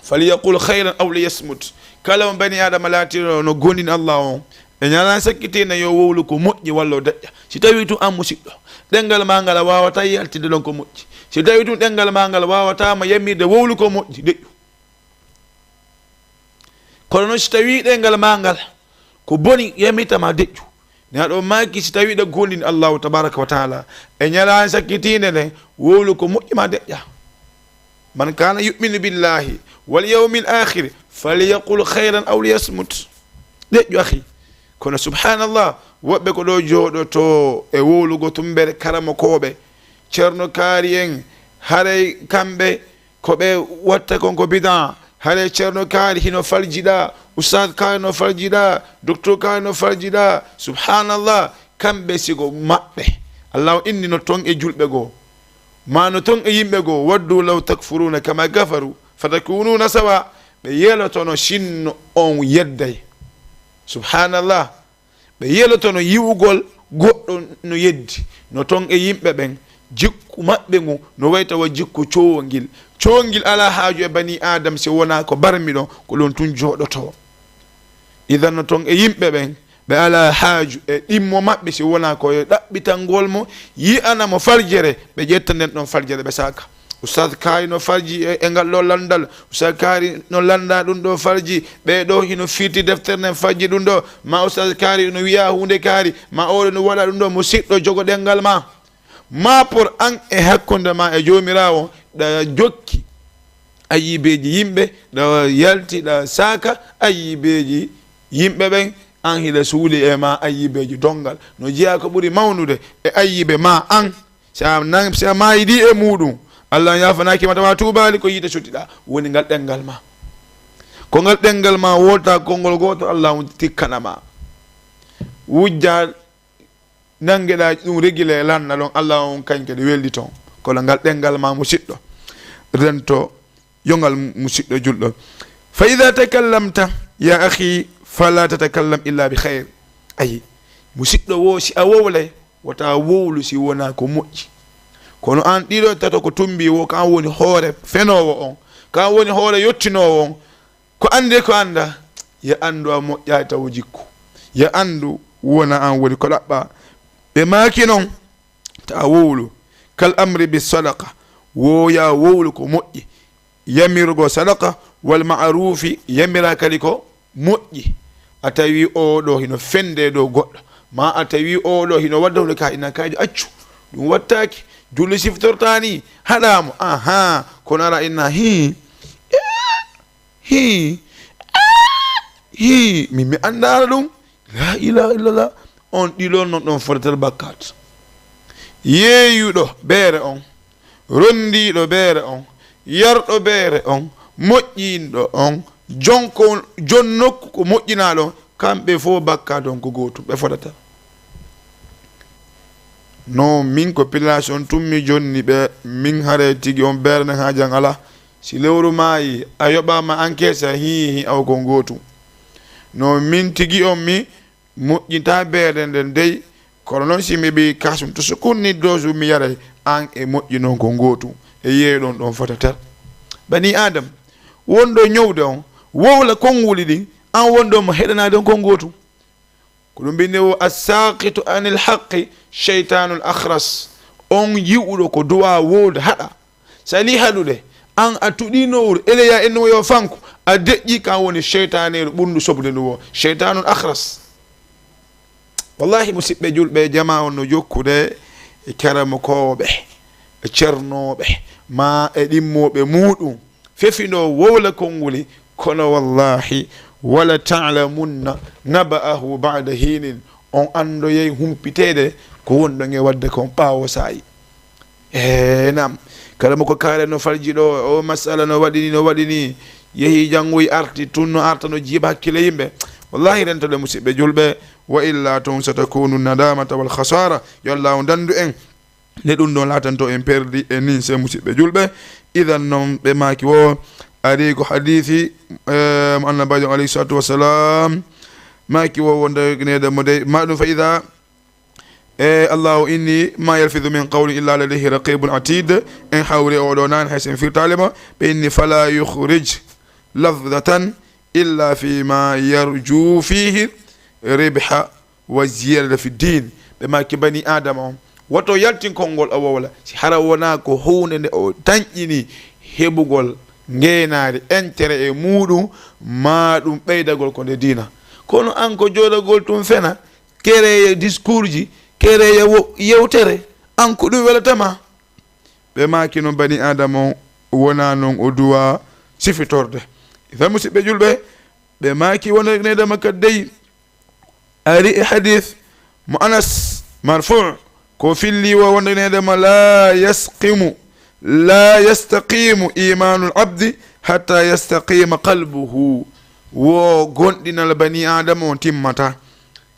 falyaqul khayran aw liyasmut. Kala on bani adama laatino no goonɗini Allah on e ñalaa sakkitiina yo wowlu ko moƴƴi walla o deƴƴa. Si tawi tun an musiɗɗo, ɗenngal maa ngal a waawata yaltinde ɗon ko moƴƴi, si tawi tun ɗenngal maa ngal waawata ma yamirde wowlu ko moƴƴi, deƴƴu. Kono noon si tawi ɗenngal maa ngal ko boni, yamita ma deƴƴu. Nelaaɗo maaki si tawi ɗa goonɗini Allahu tabaraka wa taala e ñalaande sakkitiinde nde, wowlu ko moƴƴi ma deƴƴa. Man kana yuminu billahi wal yawmil akhiri falyaqul khayran aw liyasmut. Deƴƴu akhi. Kono subhanallah, woɓɓe ko ɗo jooɗoto e wowlugo tumbere karamokooɓe, Ceerno Kaari en, haray kamɓe ko ɓe watta kon ko bidaa. Haray Ceerno Kaari hino faljiɗa, Ustaad Kaari no faljiɗa, Doktor Kaari no faljiɗa. Subhanallah, kamɓe sigo maɓɓe. Allah o inni no ton e julɓe goo, ma no ton e yimɓe goo, waddu law takfuruna kama kafaru fatakununa sawa. Ɓe yelotono sinno on yedday. Subhanallah. Ɓe yelotono yi'ugol goɗɗo no yeddi, no ton e yimɓe ɓen, jikku maɓɓe ngu no wayta wa jikku cowongil. Cowongil alaa haaju e banii Aadam si wonaa ko barmiɗo, ko ɗon tun jooɗotoo. Idan no ton e yimɓe ɓen, ɓe alaa haaju e ɗimmo maɓɓe si wonaa ko e ɗaɓɓitangol mo, yi'ana mo faljere, ɓe ƴetta nden ɗon faljere ɓe saaka. Ustaz Kaari no farji e, e ngal ɗo lanndal. Ustaz Kaari no lannda ɗum ɗo farji. Ɓee ɗo hino firti deftere nden farji ɗum ɗo. Ma Ustaz Kaari no wi'a huunde kaari. Ma oɗo no waɗa ɗum ɗo. Musiɗɗo, jogo ɗenngal ma. Ma por an e hakkunde ma e Joomiraawo, ɗa jokki ayibeeji yimɓe, ɗa yalti, ɗa saaka ayibeeji yimɓe ɓen. An hiɗa suuli e ma ayibeeji donngal. No jeyaa ko ɓuri mawnude e ayibe ma an. Si a nan-, si a maayidi e muuɗum, Allah on yaafanaaki ma, tawa tuubaali, ko yiite sottiɗaa. Woni ngal ɗenngal ma. Ko ngal ɗenngal ma wowlata konngol gooto, Allah on tikkana ma. Wujja nanngeɗaa ɗum régulé lanna ɗon, Allah on kañ kadi weldi toon. Kono ngal ɗenngal ma, musiɗɗo, rento yo ngal, musiɗɗo julɗo. Fa ida takallamta, ya akhi, fala tatakallam illa bi khayr. Ayi, musiɗɗo wo, si a wowlay, wota wowlu si wonaa ko moƴƴi. Kono an ɗiɗo tato ko tumbi wo, ko an woni hoore fenoowo on, ko an woni hoore yottinoowo on. Ko annde ko annda, ya anndu a moƴƴaay taw jikku. Ya anndu wona an woni ko ɗaɓɓa. Ɓe maaki noon, ta wowlu. Kal amri bi sadaqa, wo ya wowlu ko moƴƴi. Yamirgo sadaqa, wal ma'rufi, yamira kadi ko moƴƴi. A tawi oɗo hino fende dow goɗɗo, ma a tawi oɗo hino wadda hunde ka ina kaajo accu. Ɗum wattaaki. Julli siftortaani, haɗaamo. Aha, kono ara inna hi. Hii, hii, min mi anndaano ɗum. La ilaha illallah. On ɗiɗo non ɗon fodatel bakkat. Yeeyuɗo beere on, rondiiɗo beere on, yarɗo beere on, moƴƴinɗo on, jonko, jon nokku ko moƴƴinaa ɗon, kamɓe fof bakkat on ko gootum, ɓe fodatel. No min ko population tun mi jonni ɓe, min haray tigi on beere nden haajan alaa. Si lewru maayi, a yoɓaama encaisse, hii, hii, aw ko ngootu. No min tigi on, mi moƴƴinta beere nden dey, kono noon si mi ɓi kasum to sukunni dose mi yaray, an e moƴƴi noon ko ngootu, e yeeɗon ɗon fota tel. Bani Adam, wonɗo ñowde on, wowla konnguli ɗin, an wonɗo mo heɗanaade on ko ngootu. Ko ɗum mbinndi o, assaqitu anil haqqi sheytanul akhras. On yi'uɗo ko duwa wowde haɗa, Sali haɗude, an a tuɗino wuro, eleya ennumo yo fanku, a deƴƴi kan woni seytaneeru ɓurndu sobude ndu wo. Seytanun akhras. Wallahi, musidɓe julɓe, jama on no jokkude e karamokooɓe, e cernooɓe, ma e ɗimmooɓe muuɗum. Fefindo wowla konnguli, kono wallahi, wala ta'lamunna naba'ahu ba'da hinin. On andoyay humpiteede ko wonɗon e wadde kon ɓaawo saa'i. E nam, kala mo ko kaare no falji ɗo, o masala no waɗini, no waɗini, yehi janngoyi arti, tun no arta no jiiba hakkille yimɓe. Wallahi, rentoɗe musidɓe julɓe, wa illa tun satakunu nadamata wal khasara. Yo Allah on dandu en. Nde ɗum ɗon laatanto en perdi e ninse musidɓe julɓe. Idan non ɓe maaki wo, ari ko hadisi, eh, mo annabajo alayhi salatu wassalam maaki wo wonde neede mo dey ma ɗum fa ida, e Allahu inni ma yalfidu min qawlin illa ladayhi raqibun atid. En hawri oɗo nani hay sen firtali mo, ɓe inni fala yukhrij lafdatan illa fi ma yarju fihi ribha wa ziyadata fi din. Ɓe maaki bani adama on, woto yaltin konngol o wowla si hara wona ko huunde nde o tanƴini heɓugol ngeenaari, intérêt e muuɗum, ma ɗum ɓeydagol ko nde diina. Kono an ko jooɗagol tun fena, kereya discours ji, kereya wo yewtere, an ko ɗum welatama. Ɓe maaki noon bani adama on wona noon o duwa sifitorde. Idan musidɓe julɓe, ɓe maaki wonanedema kadi dey, ari e hadis mo Anas marfu, ko filli wo wonanedema la yasqimu, la yastaqimu imanul abdi hatta yastaqima qalbuhu. Wo gonɗinal bani adama on timmata,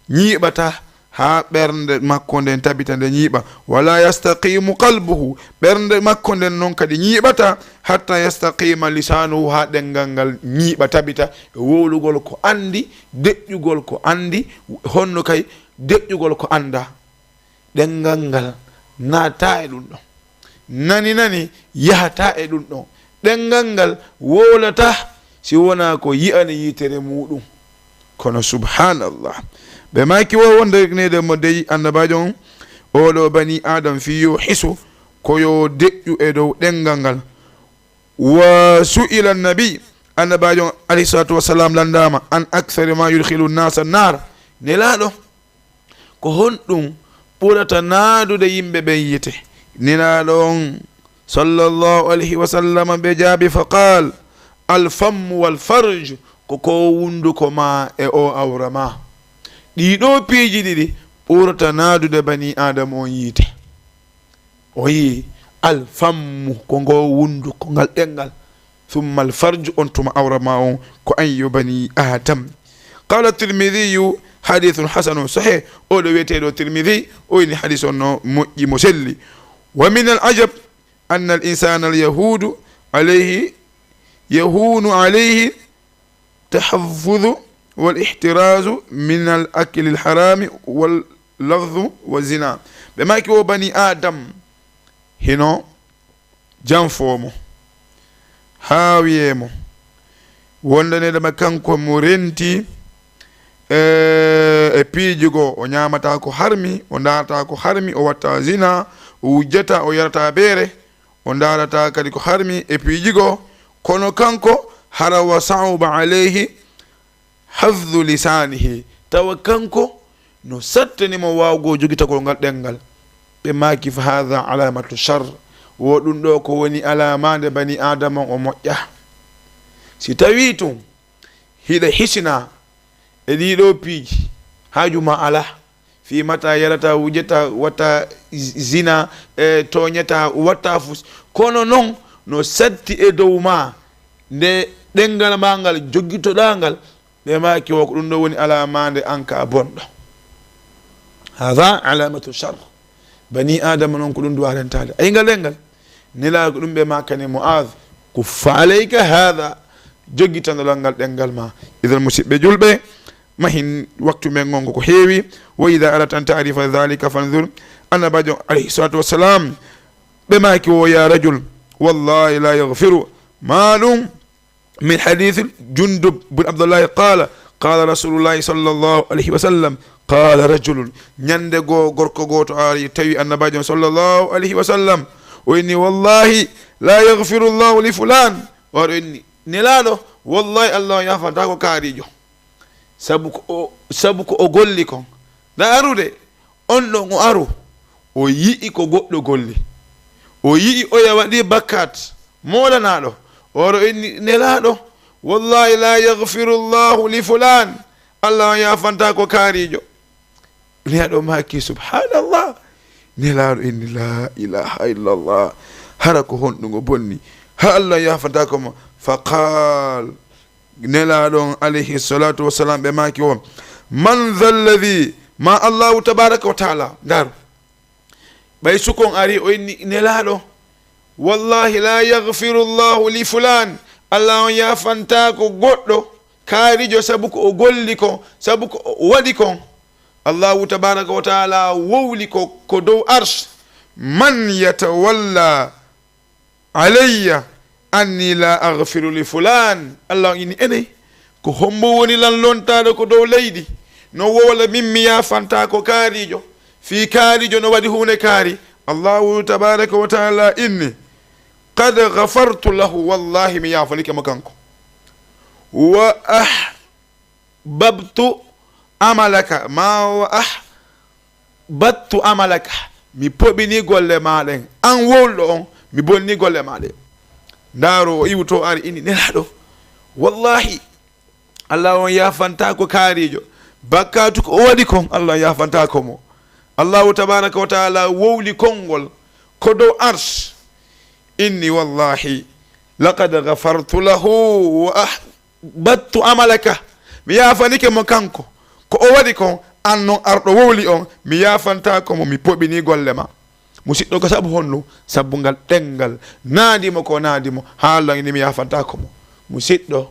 ñiiɓata haa ɓernde makko nden tabita, nde ñiiɓa. Wala yastaqimu qalbuhu, ɓernde makko nden noon kadi ñiiɓata, hatta yastaqima lisanuhu, haa ɗenngal ngal ñiiɓa tabita e wowlugol ko anndi, deƴƴugol ko anndi, honno kay deƴƴugol ko annda. Ɗenngal ngal naata e ɗum ɗon. Nani nani yahata e ɗum ɗon. Ɗenngal ngal wowlata si wonaa ko yi'ani yitere muuɗum. Kono subhanallah, ɓe maaki wo wonde neede mo dey annabajo on, oɗo bani adam fii yo hisu, ko yo deƴƴu e dow ɗenngal ngal. Wa su'ila nabi, annabajo on alayhi salatu wassalam landama an akthari ma yudkhilu nasa nar. Nelaɗo, ko honɗum ɓurata naadude yimɓe ɓen yiite? Nelaaɗo on sallallahu alayhi wa sallam ɓe jaabi, fa qaal, al fammu wal farj, ko ko wunduko ma e o awra ma. Ɗiɗo piiji ɗiɗi ɓurata naadude bani Aadama on yiite. O yii al fammu, ko ngo wunduko ngal ɗenngal, thumma al farju, on tuma awra ma on, ko an yo bani Adam. Qala Tirmidhiyu, hadithun hasanun sahih. Oɗo wiyeteeɗo Tirmidhi, o ini hadis on no moƴƴi, mo selli. Wa min al ajab anna al insana al yahudu alayhi, yahunu alayhi tahaffudu wal ihtirazu min al akli al harami wal lagdu wa zina. Ɓe maaki wo bani Adam hino janfoo mo, haa wiyee mo wondanedema kanko mo renti e, e piiji goo, o ñaamataa ko harmi, o ndaarataa ko harmi, o watta zina, o wujjataa, o yarataa beere, o ndaarataa kadi ko harmi e piiji goo. Kono kanko hara wa sauba alayhi hafdu lisanihi, tawa kanko no sattani mo waawgol jogitagol ngal ɗenngal. Ɓe maaki, fa hadha alamatu shar, wo ɗum ɗo ko woni alamaande bani Aadama o moƴƴa. Si tawii tun hiɗa hisina e ɗiɗo piiji, haaju ma alaa, fii mata yarata, wujata, wata zina, e tooñata, wata fus. Kono non no satti e dow ma nde ɗenngal ma ngal jogitoɗaa ngal, ɓe maaki wo ko ɗum ɗo woni alamaande an ka bonɗo. Hada alamatu shar. Bani Adama non ko ɗum duwa rentaade. Ay ngal ɗenngal. Nelaaɗo ɗum ɓe maakani Mu'aaz, kuffa alayka hada, jogitanolal ngal ɗenngal ma. Idan musidɓe julɓe, mahin waktu men ngon ko heewi. Wa ida aradta an taarifa dhalika fanzur. Annabajo alayhi salatu wassalam, ɓe maaki wo, ya rajul, wallahi la yaghfiru ma ɗum. Min hadith Jundub bin Abdullahi qala, qala rasulullahi sallallahu alayhi wa sallam, qala rajulun, ñande goo gorko gooto ari tawi annabajo sallallahu alayhi wa sallam, O inni, "Wallahi, la yaghfiru Allahu li fulan." O waɗo inni, "Nelaaɗo, wallahi, Allah on yaafantaa ko kaarijo. Sabu ko o, sabu ko o golli kon." Nda arude, on ɗon o aru, o yi'i ko goɗɗo golli. O yi'i oya waɗi bakkat, moolanaaɗo. O waɗo inni, "Nelaaɗo, wallahi, la yaghfiru Allahu li fulan. Allah on yaafantaa ko kaarijo." Nelaaɗo maaki, "Subhanallah." Nelaaɗo inni, "La ilaha illallah. Hara ko honɗum o bonni? Ha Allah yaafantaako mo." Fa qaal, Nelaaɗo on alayhi salatu wassalam, ɓe maaki on, "Man dha alladhi," ma Allahu tabaraka wa taala. Ndaaru. Ɓay sukon ari, o inni, "Nelaaɗo, wallahi la yaghfiru Allahu li fulan. Allah on yaafantaa ko goɗɗo kaarijo sabu ko o golli kon, sabu ko o waɗi kon." Allahu tabaraka wa taala wowli ko, ko dow arsh, "Man yatawalla alayya anni la aghfiru li fulan." Allah on inni, "Eney, ko hombo woni lan lontaaɗo ko dow leydi, no wowla min mi yaafantaa ko kaarijo, fii kaarijo no waɗi huunde kaari?" Allahu tabaraka wa taala inni, "Qad ghafartu lahu, wallahi mi yaafanike mo kanko. Wa ahbabtu amalaka, ma wa ahbattu amalaka, mi poɓini golle ma ɗen. An wowluɗo on, mi bonni golle ma ɗen." Ndaaru, o iwto ari inni, "Nelaaɗo, wallahi, Allah on yaafantaa ko kaarijo. Bakkaatu ko o waɗi kon, Allah on yaafantaa ko mo." Allahu tabaraka wa taala wowli konngol ko dow arsh, inni, "Wallahi, laqad ghafartu lahu wa ahbattu amalaka. Mi yaafanike mo kanko. Ko o waɗi kon, an non arɗo wowli on, mi yaafantaa ko mo, mi poɓini golle ma." Musiɗɗo, ko sabu honno? Sabu ngal ɗenngal naadi mo ko naadi mo, haa Allah inni mi yaafantaa ko mo. Musiɗɗo,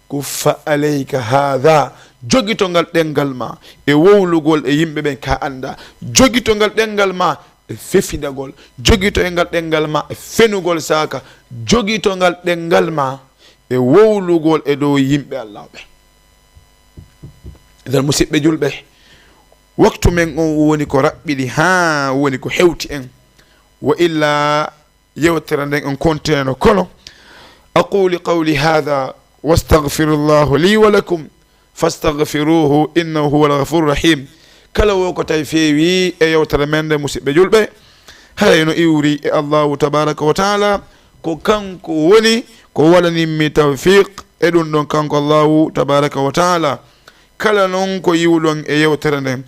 kuffa alayka haadha, jogito ngal ɗenngal ma e wowlugol e yimɓe ɓen ka annda. Jogito ngal ɗenngal ma e fefindagol. Jogito e ngal ɗenngal ma e fenugol saaka. Jogito ngal ɗenngal ma e wowlugol e dow yimɓe Allah ɓe. Nden musiɓɓe julɓe, waktu men on woni ko raɓɓiɗi, haa woni ko hewti en. Wa illa yewtere nden on kontineno. Kono, aqulu qawli hadha, wastaghfirullaha li wa lakum, fastaghfiruhu, innahu huwal ghafurur rahim. Kala wo ko tawi feewi e yewtere men nde, musiɓɓe julɓe, haray no iwri e Allahu tabaraka wa taala, ko kanko woni ko waɗanimmi tawfiq e ɗum ɗon, kanko Allahu tabaraka wa taala. Kala non ko yiwɗon e yewtere nden,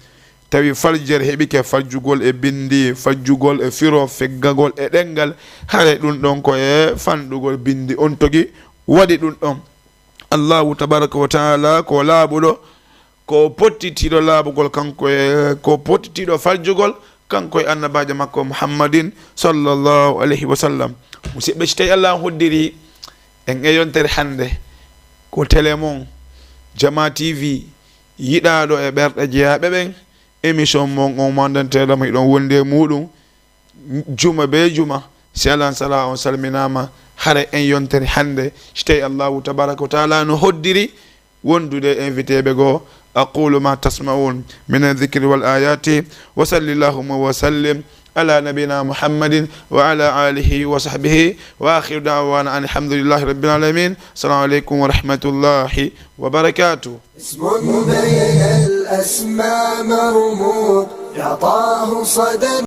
tawi faljere heɓike, fajjugol e bindi, fajjugol e firo, feggagol e ɗenngal, hare ɗum ɗon ko e fanɗugol bindi on togi waɗi ɗum ɗon. Allahu tabaraka wa taala ko laaɓuɗo, ko pottitiiɗo laaɓugol kanko e, ko pottitiiɗo fajjugol kanko e annabaajo makko Muhammadin sallallahu alayhi wa sallam. Musiɓɓe, si tawi Allah hoddiri en e yontere hannde, ko télé mon Jama T V, yiɗaaɗo e ɓerɗe jeyaaɓe ɓen, émission mon on mandanteeɗo mo hiɗon wondi e muɗum juma be juma. Si alan sala on salminaama, hare en yontere hannde, si tawi Allahu tabaraka wa taala no hoddiri wondude e invité ɓe goo. أقول ما تسمعون من الذكر والآيات، وصل اللهم وسلم على نبينا محمد وعلى آله وصحبه، وآخر دعوانا أن الحمد لله رب العالمين. السلام عليكم ورحمة الله وبركاته. اسم بين الأسماء مرموق، يعطاه صدى.